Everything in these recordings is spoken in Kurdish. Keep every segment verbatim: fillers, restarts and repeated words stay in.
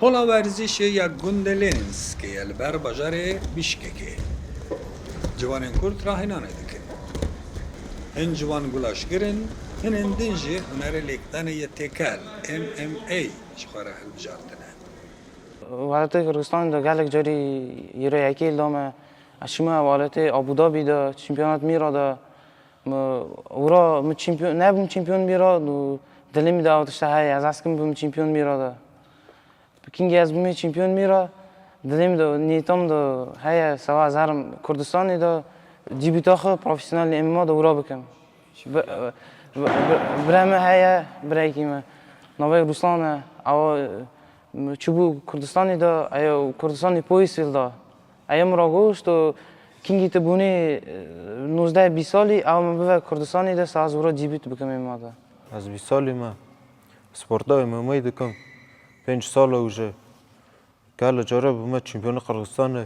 Hola werzîşê ya gundê Lênskê ye li ber bajarê Bişkekê. Ciwanên Kurd rahênanê dikin. Hin ciwan gulaşgir in, hinên din jî hunerê lêkdanê yê têkel, M M A, ji xwe re hilbijartine. Welatê Kurdistan de gelek carî îro yekê li dame. Ez çûme welatê Abu Dhabi de, çempionat mîra de. Mi, ura, mi çempiyon, nebûm çempiyon mîra, û dilê min de ew tişta heye, ez hezkim bim çempiyon mîra de. Bi kingî ez bûmê çempiyon mîra, dilê min de, niyeta min de heye, seba ez herim Kurdistanê de, dîbîta xwe profesyonel M M A de ura bikim. Bi, bi, bi, birê min heye, birayekî min. Navê Ruslan e, ew, mi çûbû Kurdistanê de, ew Kurdistanê poyîs hilda. Eya min ra goşt, û kingî tu bûnê, e, nozdeh bîst salî, ew min bive Kurdistanê de, seba ez ura dîbît bikim M M A de. Ez bîst salî me. Sporta M M A dikim. Pênc sal e û jî. Gelek cara bûme çempiyonê Qirxizistanê.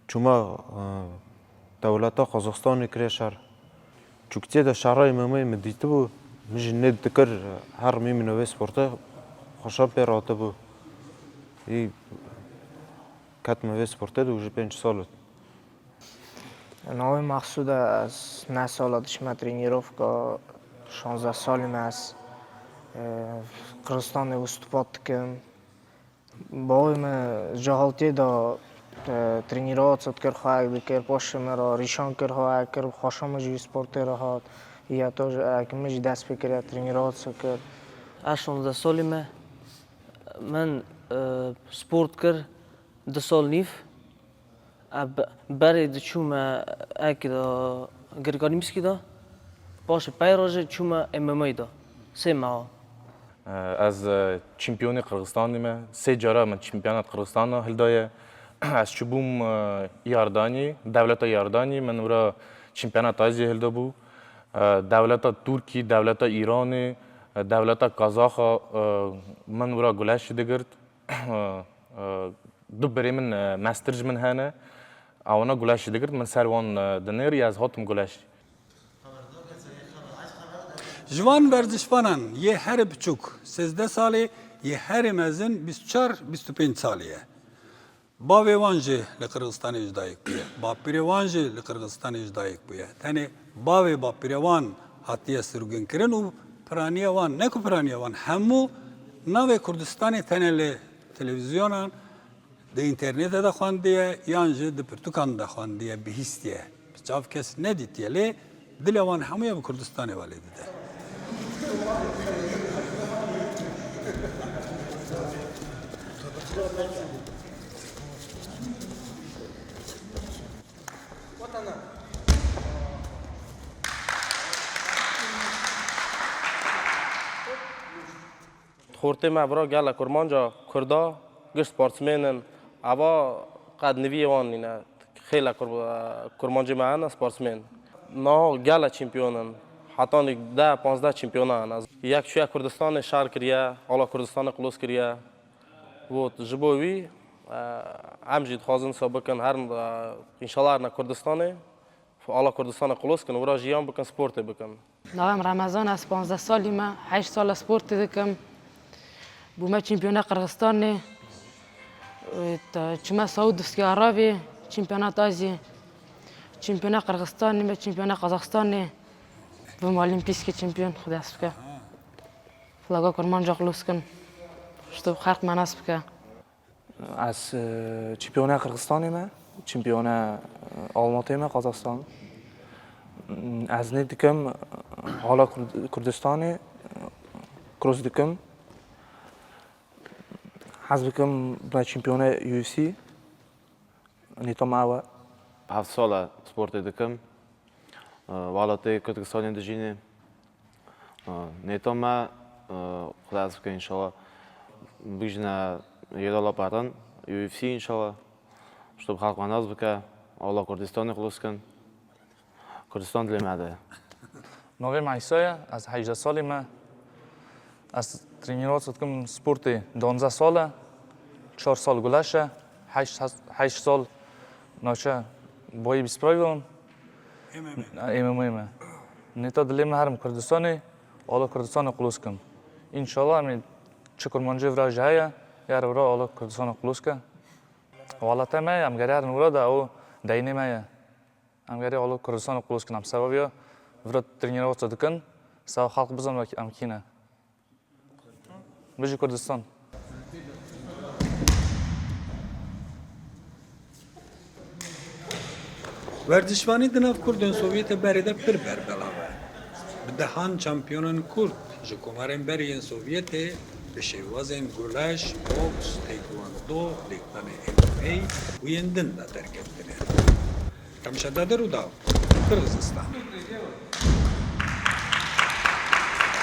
Çûme, e, dewleta Qazaxistanê kiriye şer. Çûktiye de şerayê me, me, me dîtibû, min jî nêt dikir, her mî min wê sportê xweşa pê ratibû. Î ketme vê sportê de û ji pênc sal e. Navê Mexsûd e, ez neh sala dişime trênîrovka, şanzdeh salî me ez, e, Qirxizistanê wistûpat dikim. Bavê me cahaltiyê de, e, trênîrova çi dikir, xweyek dikir, paşê me re rîşan kir, xweyek kir, xweşa min jî sportê re hat. Hiyeta jî, eke min jî dest pê kiriye, trênîrova çi kir. Ez şanzdeh salî me, min, e, sport kir du sal nîv. E, be-, berê diçûme eke de Girganîmskî de, paşê pey re jî çûme M M A de. Sê meha. Ez, e, çempiyonê Qirxizistanê me. Sê cara min çempiyonat Qirxizistan hildaye. Ez çûbûm, e, Yardanî, dewleta Yardanî, min wira çempiyonat Asyayê hildabû. E, dewleta Tirkî, dewleta Îranê, e, dewleta Kazaxa, e, min wira guleşî digirt. E, e, du birê min, e, mestir ji min hene. Ewana guleşî digirt, min ser wan, e, dinêrî, ez hatim guleşî. Ji van werzişvanan yê herî biçûk sêzdeh salî, yê herî mezin bîst û çar, bîst û pênc salî ye. Bavê wan jî li Qirxizistanê ji dayik bûye. Bapîrê wan jî li Qirxizistanê ji dayik bûye. Tenê bavê bapîrê wan hatiye sirgûnkirin û piraniya wan, ne ku piraniya wan, hemû navê Kurdistanê tenê li televîzyonan, di înternetê de xwendiye, yan jî di pirtûkan de xwendiye, bihîstiye. Bi çav kes nedîtiye, lê dilê wan hemûya bi Kurdistanê welê dide. Xortê me vira gelek kurmanca Kurda, giş sportsmên in. Eva qed niviyê wan nîne. Xêle kur-, kurmancê me hene sportsmên. Niha gelek çempiyon in. Hetanî deh panzdeh çempiyona hene. Yek çûye Kurdistanê şer kiriye, ala Kurdistanê qilos kiriye. Got, ji bo wî, e, em jî dixwazin sa bikin, herin, e, înşallah herine Kurdistanê. Ala Kurdistanê qilos kin, wira jiyan bikin, sportê bikin. Navê min Remezan e, ez panzdeh salî me, heşt sal e sportê dikim. Bûme çempiyona Qirxizistanê. Te-, çûme Saûdî Arabî, çempiyona Asyayê. Çempiyona Qirxizistanê me, çempiyona Qazaxistanê. Bûme Olîmpîskê çempiyon, Xwedê nasîb bike. Flaga kurmanca qilos kin. Ji xelk me nasîb bike. Ez, e, çempiyona Qirxizistanê me, çempiyona, e, Almatê me, Qazaxistan. Ez nê dikim, e, hala Kurd-, Kurdistanê, e, cross dikim. Hez bikim bime çempiyona U F C. Nîta me ew e. Heft sal e sportê dikim. E, welatê Kurdistanê dijînê. E, nêta me, e, Xwedê nasîb bike înşallah bigihîjine yê dala peran, U F C înşallah. Ji bo xelk me nas bike, ala Kurdistanê xilos kin. Kurdistan dilê me de ye. Navê me Îsa ye, ez hejdeh salî me. Ez trênîrova dikim sportê duwazdeh sal e. Çar sal guleş e, heşt, heşt sal navçe boyî bîst pravîlan. M M A. M M A me. Nêta dilê min herim Kurdistanê, ala Kurdistanê qilos kim. Înşallah em ê Kurmancî vira jî heye, ya re vira alo Kurdistan û Qulûske. Welate me ye, em gerê herin wira de ew deynê me ye. Em gerê alo Kurdistan û Qulûske em sebebiya vira turnîra wisa dikin, sa xalq bizan wek em kî ne. Bijî Kurdistan. Werzişvanî di nav Kurdên Sovyetê berê de pir berbelav e. Bi dehan çampiyonên Kurd ji komarên berê yên Sovyetê bi şêwazên gulaş, boks, taekwondo, lêkdanê M M A û yên din de derkeftine. Kamşada de Rûdaw, Qirgizistan.